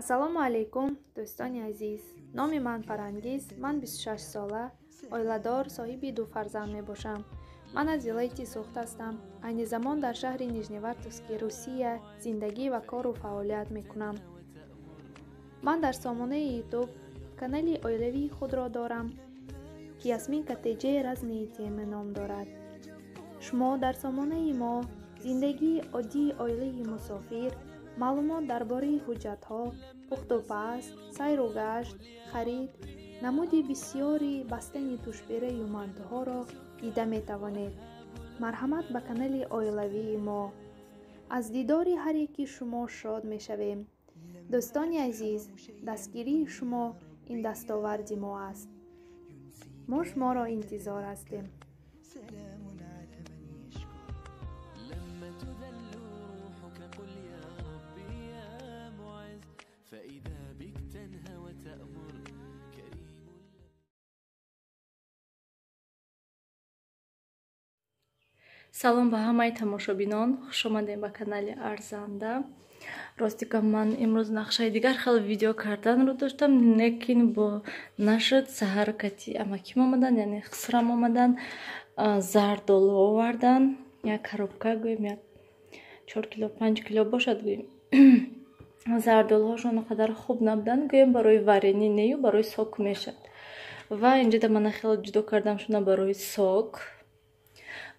Ассалому алайкум, дӯстони азиз. Номи ман Фарангиз, ман 26 сола, оиладор, соҳиби ду фарзанд мебошам. Ман аз вилояти Суғд ҳастам. Айни замон дар шаҳри Нижневартовски, Русия зиндагӣ ва кору фаъолият мекунам. Ман дар сомонаи YouTube канали оилавии худро дорам, ки Ясминка ТЖ разные темы ном дорад. Шумо дар сомонаи мо зиндагии оддии оилаи мусофир, маълумот дар бораи ҳуҷҷатҳо, пухтупаз, сайру гашт, харид, намуди бисёри бастани тушбераю мантуҳоро дида метавонед. Марҳамат ба канали оилавии мо. Аз дидори ҳар яки шумо шод мешавем. Дӯстони азиз, дастгирии шумо ин дастоварди мо аст. Мо шуморо интизор ҳастем. Салом ба ҳамаи тамошобинон, хуш омадем ба канали Арзанда. Рости гап, ман имрӯз нақшаи дигар хел видео карданро доштам, лекин бо нашуд. Саҳар кати амаким омадан, яъне хусрам омадан, зардолу овардан, як коробка гӯем, як 4 кило, 5 кило бошад гӯем. Зардолуҳошон он қадар хуб набуданд, гӯем барои варени нею барои сок мешад. Ва инҷода мана хеле ҷудо кардам шуна барои сок.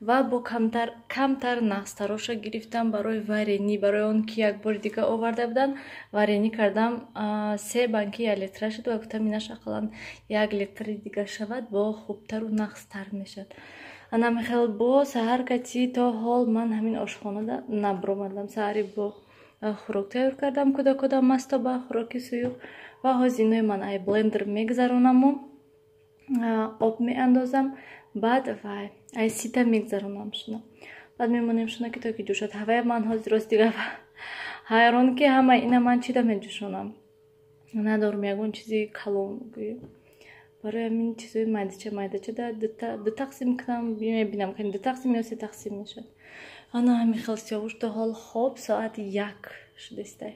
Ва бо камтар нағзтароша гирифтам барои варени, барои он ки як бори дига оварда будам, варени кардам, 3 банки 1 литра шуд ва гуфтам инаш ақаллан 1 литри дига шавад, бо хубтару нағзтар мешад. Ана михел бо саҳар кати то ҳол ман ҳамин ошхонада набаромадам. Саҳари бо хӯрок тайёр кардам, куда-куда мастоба хӯроки суюқ, ва ҳозир инои ман ай блендер мегзаронаму об меандозам, баъд вай ай сита мегзаронам шуна. Баъд мемонем шуна ки то ки ҷӯшад. Ҳавая ман ҳозир рост дига ҳайрон ки ҳама ина ман чида меҷӯшонам. Надорам ягон чизи калон гӯем. Барои ҳамин чизои майдача майдача ду тақсим кунам, мебинам ки ду тақсим ё се тақсим мешавад. Ана ҳамин хел сиёвуш то ҳол хоб, соат 1 шудастай.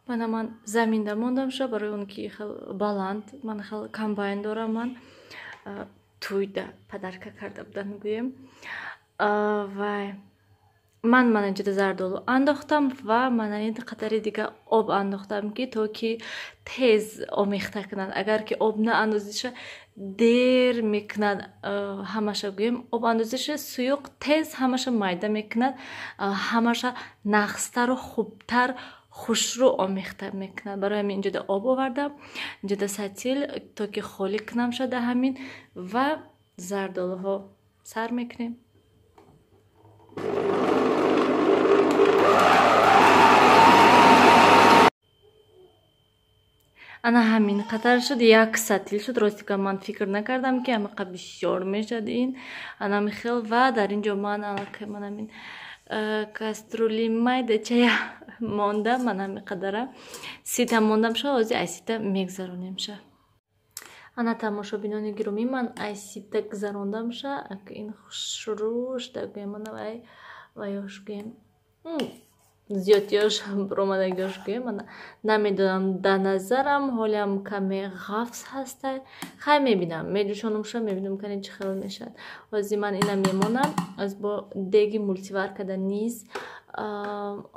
Мана ман заминда мондам ша, барои он ки хел баланд, ман хел комбайн дорам, ман туйда подарка карда будам гӯем. Вай ман мана инҷода зардолу андохтам ва мана ин қадари дига об андохтам, ки то ки тез омехта кунад. Агар ки об наандозиша дер мекунад ҳамаша гӯем, об андозиша суюқ тез ҳамаша майда мекунад, ҳамаша нағзтару хубтар хушрӯ омехта мекунад. Барои ҳамин инҷода об овардам, инҷода сатил то ки холӣ кунам шуда ҳамин, ва зардолуҳо сар мекунем. Ана ҳамин қатар шуд, як сатил шуд. Рости гап, ман фикр накардам ки ҳамақа бисёр мешад ин. Ана михел, ва дар ин ҷо ман аллакай ман ҳамин каструли майдачая монда, ман ҳамин қадара сита мондам ша, ҳозир ай сита мегзаронем ша. Ана тамошобинони гиромӣ, ман ай сита гузарондам ша, ин хушрӯ шуда гӯем, ана вай ваёш гӯем, зиёдтиёш баромадагиёш гӯем, ана намедонам, да назарам ҳолиам каме ғафз ҳастай. Хай мебинам, меҷӯшонам ша, мебинам кани чӣ хел мешавад. Ҳозир ман ина мемонам, аз бо деги мултиваркада низ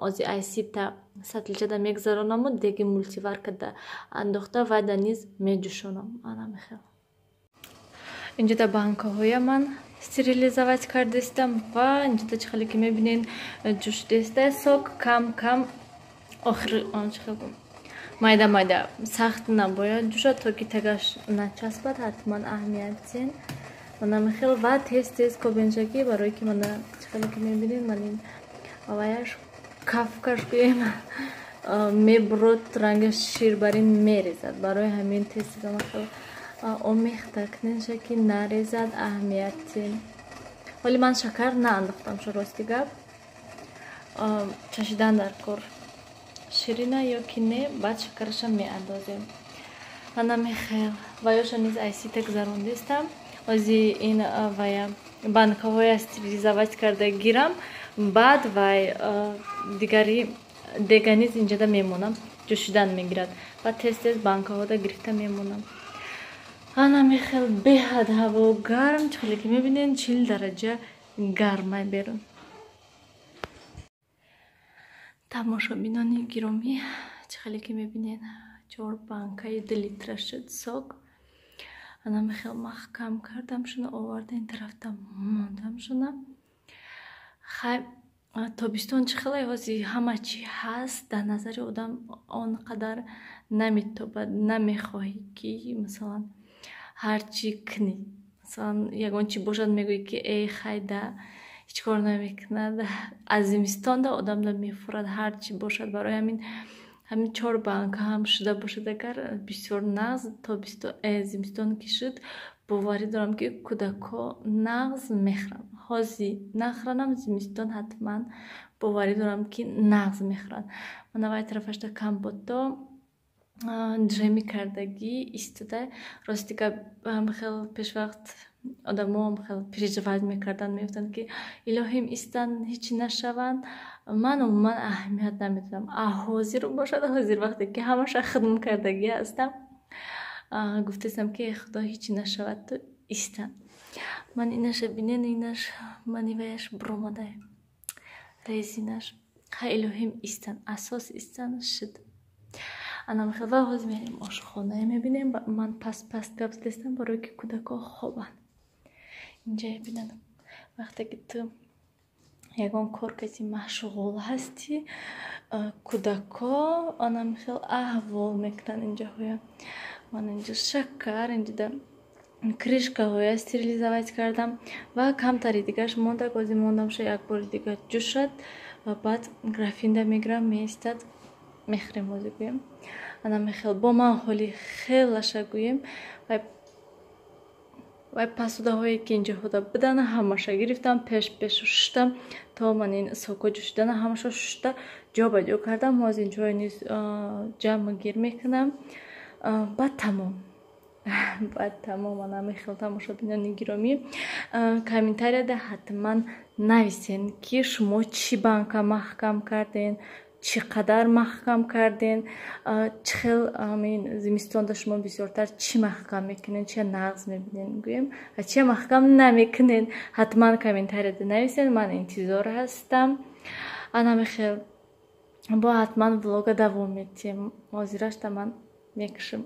ози ай сита сатличада мегзаронаму деги мултиваркада андохта вайда низ меҷӯшонам. Ана мехел. Инҷода банкаҳоя ман стерилизовать кардастам ва инҷода чӣ хеле ки мебинед ҷӯшидастай сок кам кам, охир он чӣ хел майда майда, сахт набояд ҷӯшад, то ки тагаш начаспад, ҳатман аҳамият диҳен. Мана мехел ва тез тез кобенша, ки барое ки мана чӣ хеле ки мебинед ман ин ваяш кафкаш гӯем мебурод, рангаш ширбарин мерезад. Барои ҳамин тез тез хел омехта куненша ки нарезад, аҳамият диҳен. Ҳоли ман шакар наандохтам ша, рости гап, чашидан дар кор ширина ё ки не, баъд шакараша меандозем. Ана мехел ваёша низ ай сита гузарондистам. Ози ин вая банкаҳоя стерилизовать карда гирам, баъд вай дигари Дега низ инҷода мемонам, ҷӯшидан мегирад. Баъд тез тез банкаҳода гирифта мемонам. Ана мехел беҳад ҳаво гарм, чӣ хеле ки мебинед, 40 дараҷа гармай берун. Тамошобинони гиромӣ, чӣ хеле ки мебинед, 4 банкаи 2 литра шуд сок. Ана мехел маҳкам кардам шуна, оварда ин тарафта мондам шуна. Хай, тобистон чӣ хеле ҳозир ҳама чӣ ҳаст, дар назари одам он қадар наметобад, намехоҳӣ ки масалан ҳар чӣ кунӣ. Масалан ягон чӣ бошад, мегӯӣ ки эй хайда, ҳеҷ кор намекунад. Аз зимистонда одамда мефурад ҳар чӣ бошад. Барои ҳамин ҳамин 4 банка ҳам шуда бошад, агар бисёр нағз зимистон ки шуд, боварӣ дорам ки кӯдакҳо нағз мехӯранд. Ҳозир нахӯранам, зимистон ҳатман боварӣ дорам ки нағз мехӯранд. Мана вай тарафашда компото ҷемӣ кардагӣ истода. Рости гап, хел пешвақт одамо хел переживать мекарданд, мегуфтанд ки илоҳим истанд, ҳеҷ нашаванд. Ман умуман аҳамият намедодам. Ҳозир бошад, ҳозир вақте ки ҳамаша хидм кардагӣ ҳастам, гуфтаистам ки худо ҳеҷ нашавад, ту истанд. Ман инаша бинен, инаш маниваяш буромадай резинаш. Ха, илоҳим истанд, асос истанд шуд. Ана мехел ва ҳозир мерем ошхонае мебинем. Ман паст паст гап задастам, барое ки кӯдакҳо хобанд. Инҷа бинанд, вақте ки ту ягон кор каси машғул ҳастӣ, кӯдакҳо ана мехел аҳвол мекунанд инҷаҳоя. Ман инҷа шакар, инҷода крышкаҳоя стерилизовать кардам ва камтари дигараш монда, ҳозир мондамша як бори дигар ҷӯшад ва баъд графинда мегирам, меистад, мехӯрем ҳозир гӯем. Ана мехел бо ман ҳоли хелаша гӯем. Вай пасудаҳое ки инҷоҳода буданд, ҳамаша гирифтам, пеш пеш шуштам, то ман ин соко ҷӯшидана ҳамаша шушта ҷо ба ҷо кардам. Ҳозир инҷоҳо низ ҷамъ гир мекунам. Баъд тамом. Баъд тамом. Ана мехел тамошобинони гиромӣ, комментарияда ҳатман нависен ки шумо чӣ банка маҳкам карден, чӣ қадар маҳкам карден, чӣ хел зимистонда шумо бисёртар чӣ маҳкам мекунен, чия нағз мебинен гӯем ва чия маҳкам намекунен. Ҳатман комментарияда нависен, ман интизор ҳастам. Ана мехел бо ҳатман влога давом медиҳем. Ҳозирашта ман мекушам.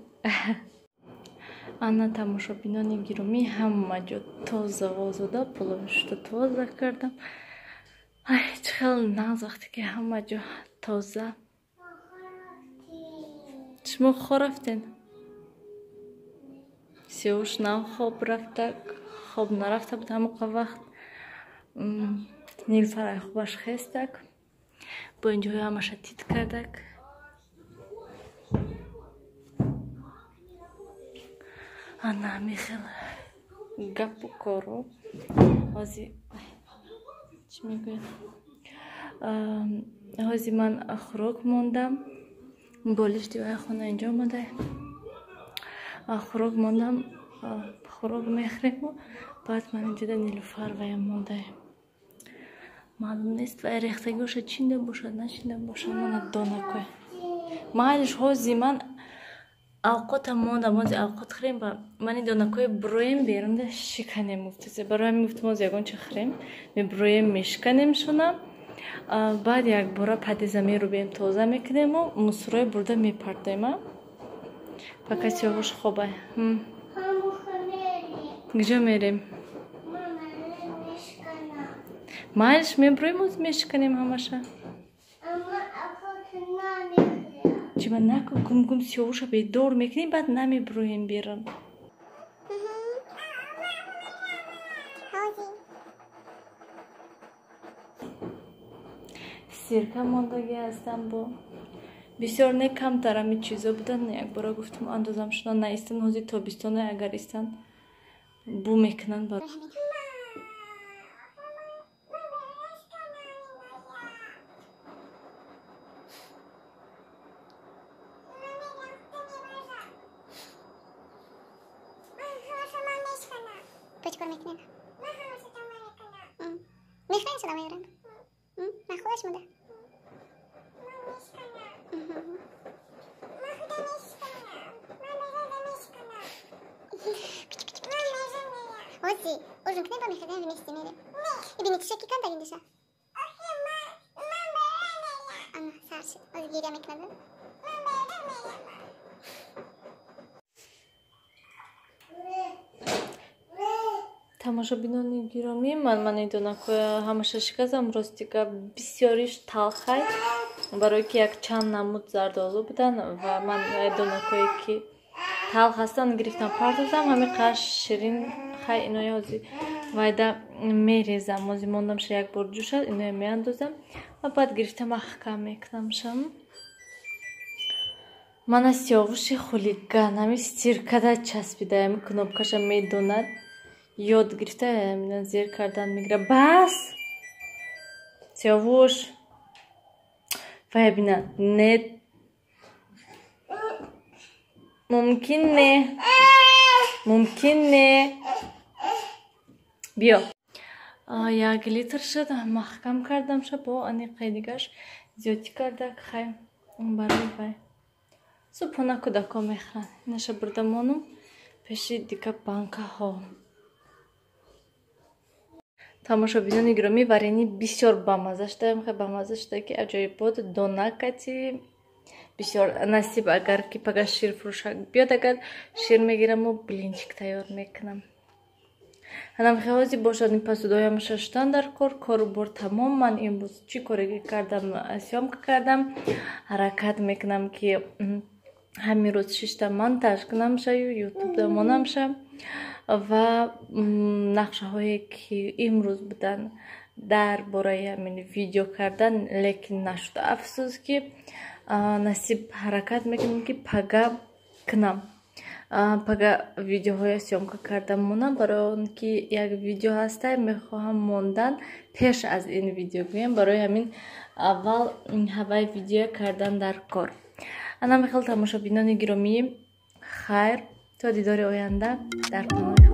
Ана тамошобинони гиромӣ, ҳама ҷо тоза озода, половишта тоза кардам. Ай, чӣ хел нағз вақте ки ҳама ҷо тоза. Шумо хоб рафтен? Сиёвуш нав хоб рафта, хоб нарафта буд ҳамоқа вақт. Нилфарай хобаш хестак. Бо инҷоҳо ҳамаша тит кардак. Ана мехел гапу коро. Ҳозир чӣ мегӯяд? Ҳозир ман хӯрок мондам. Болишти вай хона инҷо омада. Хӯрок мондам, хӯрок мехӯрему баъд ман инҷода Нилуфар ваям мондаем. Маълум нест вай рехтагиоша чинда бошад, начинда бошад, мана донакой. Майлиш ҳозир ман авқотам мондам, ҳозир авқот хӯрем ва ман ин донакҳои броем берунда шиканем гуфтасе. Барои ҳамин гуфтам ҳозир ягон чи хӯрем, меброем мешиканем шуна. Баъд якбора падиза мерубем, тоза мекунему мусурои бурда мепартоем. Пока сиёвуш хобай. Куҷо мерем? Майлиш меброем, ҳозир мешиканем ҳамаша. Чима наку гум-гум сиёвуша бедор мекунем, баъд намеброем берун. Сирка мондагӣ ҳастам бо бисёр не камтар ҳами чизо будан. Якбора гуфтам андозам шуна наистан, ҳозир тобистона агар истан бу мекунанд. Ози ужин кунем, ба мехезем, вместе мерем. Ибини, тиша ки кан дар ин душа. Ана, сар шид. Ози гиря мекунад. Тамошобинони гиромӣ, ман манидонакоя ҳамаша шиказам, рости гап, бисёриш талхай, барое ки якчанд намуд зардолу будан ва ман донакое ки талх ҳастанд гирифтам, партофтам. Ҳамин қадр ширин. Хай, иноя ҳози вайда мерезам, ози мондамша, як бор ҷӯшад, иноя меандозам ва баъд гирифта маҳкам мекунамшам. Мана Сиёвуши хулиган ҳами стиркада часпида, ҳами кнопкаша медонад, ёд гирифта, зер кардан мегира. Бас, Сиёвуш, вая бина, не мумкин, не мумкин, не биё. 1 литр шуд, маҳкам кардамша, бо аниқаи дигаш зиёдтӣ карда. Хай, барои вай субҳона кӯдакҳо мехӯранд. Инаша бурда монум пеши дига банкаҳо. Тамошобинони гиромӣ, варенье бисёр бамаза шуда, хеле бамаза шуда, ки аҷоибот. Донакати бисёр насиб. Агар ки пага ширфурӯшак биёд, агар шир мегираму блинчик тайёр мекунам. Ҳанамхеҳози бошад, ин посудоям шаштан дар кор, кору бор тамом. Ман имрӯз чӣ коре кардам, съёмка кардам. Ҳаракат мекунам, ки ҳамин рӯз шишта монтаж кунамшаю ютубда монамша ва нақшаҳое ки имрӯз буданд дар бораи ҳамин видео кардан, лекин нашуд, афсӯс. Ки насиб, ҳаракат мекунем, ки пага кунам, пага видеоҳоя съёмка карда монам, барои он ки як видео ҳаста, мехоҳам мондан пеш аз ин видео гӯям. Барои ҳамин аввал ҳаваи видео кардан дар кор. Ана мехел, тамошобинони гиромӣ, хайр, то дидори оянда, дар паноҳи.